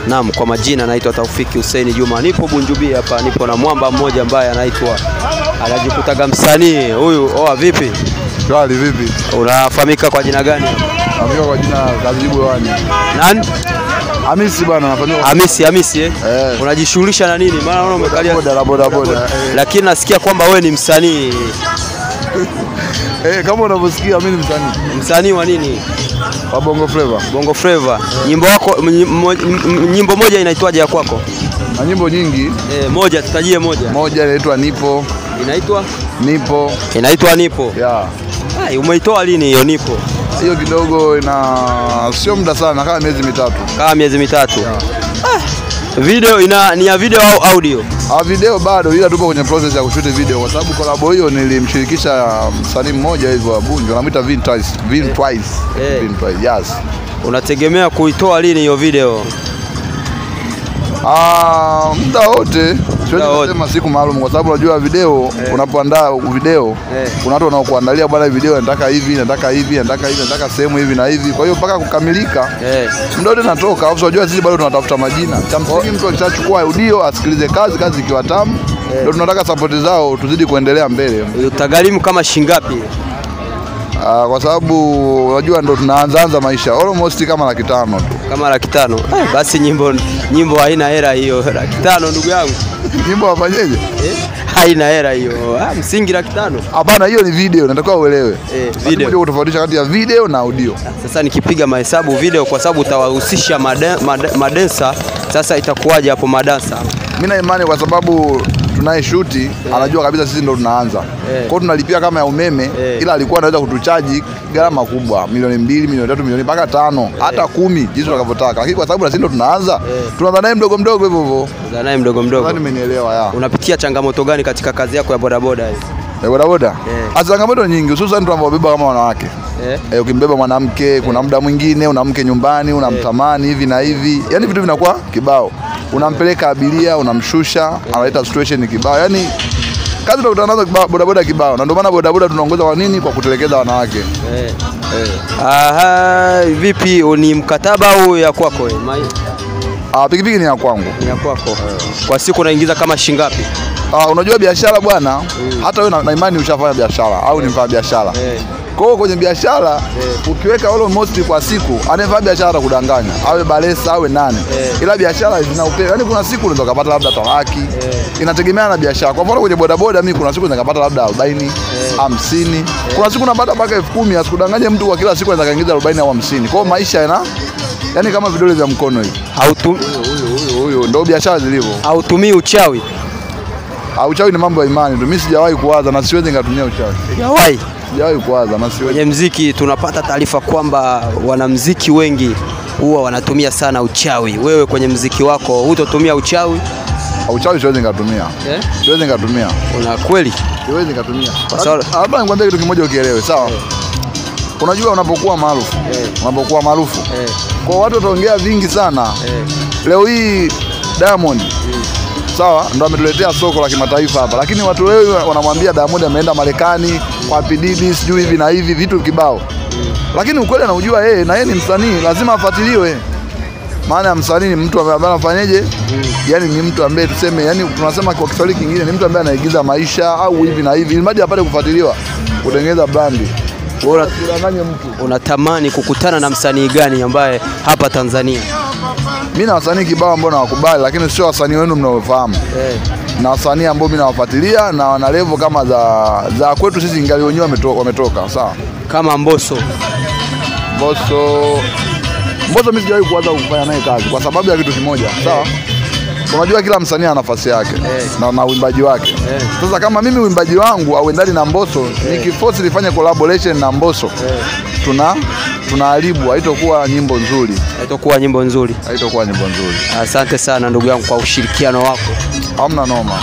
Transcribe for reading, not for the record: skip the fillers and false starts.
Naam, kwa majina naitwa Taufiki Hussein Juma. Nipo Bunjubi hapa, nipo na mwamba mmoja ambaye anaitwa anajikutaga msanii huyu. Oa, vipi? Shwari, vipi? Unafahamika kwa jina gani? Nafahamika kwa jina Kazibu Hewani. Nani? Hamisi bwana, nafahamika. Hamisi, Hamisi eh? Unajishughulisha na nini? Maana naona umekalia boda boda. Lakini nasikia kwamba wewe ni msanii. Kama unavyosikia mimi ni msanii. Msanii wa nini? Wa Bongo Flava. Bongo Flava. Nyimbo wako nyimbo moja inaitwaje ya kwako? Na nyimbo nyingi. Moja tutajie moja. Moja inaitwa Nipo. Inaitwa? Nipo. Inaitwa Nipo. Yeah. Ai, umeitoa lini hiyo Nipo? Hiyo kidogo ina sio muda sana, kama miezi mitatu. Kama miezi mitatu. Yeah. Video ina ni ya video au audio? Video bado, ila tupo kwenye process ya kushoot video kwa sababu collab hiyo nilimshirikisha msanii mmoja hivyo wa Bunju, anamuita Vin Twice. Vin Twice. Vin Twice. Yes. Unategemea kuitoa lini hiyo video? Muda wote. Siwezi kusema siku maalum kwa sababu unajua video, unapoandaa video kuna watu wanaokuandalia bwana video nataka hivi, nataka hivi, nataka hivi, nataka sehemu hivi na hivi. Kwa hiyo mpaka kukamilika muda wote natoka. Alafu unajua sisi bado tunatafuta majina. Cha msingi mtu akishachukua audio asikilize kazi, kazi ikiwa tamu ndio tunataka support zao tuzidi kuendelea mbele. Utagharimu kama shingapi? Kwa sababu unajua ndo tunaanza maisha almost kama 500,000 tu. Kama 500,000. Basi nyimbo haina hela hiyo. 500,000 ndugu yangu. Nyimbo wafanyeje? Haina hela hiyo. Msingi 500,000. Hapana, hiyo ni video, natakiwa uelewe. Video. Unajua kutofautisha kati ya video na audio. Sasa nikipiga mahesabu video kwa sababu utawahusisha madansa, sasa itakuwaje hapo madansa? Mimi na imani kwa sababu tunaye shuti anajua kabisa sisi ndo tunaanza. Kwa hiyo tunalipia kama ya umeme, ila alikuwa anaweza kutuchaji gharama kubwa, milioni 2, milioni 3, milioni mpaka 5, hata 10 jinsi tutakavyotaka. Lakini kwa sababu na sisi ndo tunaanza, tunaanza naye mdogo mdogo hivyo hivyo. Tunaanza naye mdogo mdogo. Nadhani umenielewa ya. Unapitia changamoto gani katika kazi yako ya bodaboda hii? Ya bodaboda? Changamoto nyingi, hususan tunapobeba kama wanawake. Ukimbeba mwanamke, kuna muda mwingine una mke nyumbani, unamtamani hivi na hivi. Yaani vitu vinakuwa kibao. Unampeleka abiria, unamshusha, analeta situation kibao. Yaani kazi tunakutana nazo bodaboda kibao. Na ndio maana bodaboda tunaongoza kwa nini? Kwa kutelekeza wanawake. Aha, vipi ni mkataba au ya kwako? Pikipiki ni ya kwangu. Ni ya kwako. Kwa siku unaingiza kama shingapi? Unajua biashara bwana, hata wewe na imani ushafanya biashara au ni mfanya biashara. Kwa hiyo kwenye biashara ukiweka almost kwa siku, anayefanya biashara kudanganya, awe balesa awe nani. Ila biashara zina upeo. Yaani kuna siku unaweza kupata labda talaki. Inategemea na biashara. Kwa mfano kwenye bodaboda mimi kuna siku naweza kupata labda 40, 50. Kuna siku napata mpaka 10,000. Asikudanganye mtu kwa kila siku anaweza kaingiza 40 au 50. Kwa hiyo maisha yana yaani kama vidole vya mkono hivi. Huyu ndio biashara zilivyo. Hautumii uchawi? Uchawi ni mambo ya imani tu. Mimi sijawahi kuwaza na siwezi nikatumia uchawi. Sijawahi. Sijawahi kuwaza na siwezi. Kwenye muziki tunapata taarifa kwamba wanamuziki wengi huwa wanatumia sana uchawi. Wewe kwenye muziki wako hutotumia uchawi? Uchawi siwezi nikatumia. Siwezi nikatumia. Una kweli? Siwezi nikatumia. Hapa nikwambia kitu kimoja ukielewe, sawa? Unajua unapokuwa maarufu, unapokuwa maarufu. Kwa watu wataongea vingi sana. Leo hii Diamond sawa, ndo ametuletea soko la kimataifa hapa. Lakini watu leo wanamwambia Diamond ameenda Marekani kwa PDD sijui hivi na hivi vitu kibao. Lakini ukweli anaujua yeye, na yeye ni msanii, lazima afuatiliwe. Maana msanii ni mtu ambaye anafanyaje? Yaani ni mtu ambaye tuseme, yani tunasema kwa Kiswahili kingine ni mtu ambaye anaigiza maisha au hivi na hivi. Ili apate kufuatiliwa, kutengeneza brandi. Bora mtu. Unatamani kukutana na msanii gani ambaye hapa Tanzania? Mimi na wasanii kibao ambao nawakubali, lakini sio wasanii wenu mnaofahamu. Na wasanii ambao mimi nawafuatilia na wana level kama za kwetu sisi ingali wenyewe wametoka, sawa? Kama Mbosso. Mbosso mimi sijawahi kuanza kufanya naye kazi kwa sababu ya kitu kimoja, sawa? Unajua kila msanii ana nafasi yake na uimbaji wake. Sasa kama mimi uimbaji wangu hauendani na Mbosso, nikiforce nifanye collaboration na Mbosso, tunaharibu, haitakuwa nyimbo nzuri. Haitakuwa nyimbo nzuri. Haitakuwa nyimbo nzuri. Asante sana ndugu yangu kwa ushirikiano wako. Hamna noma.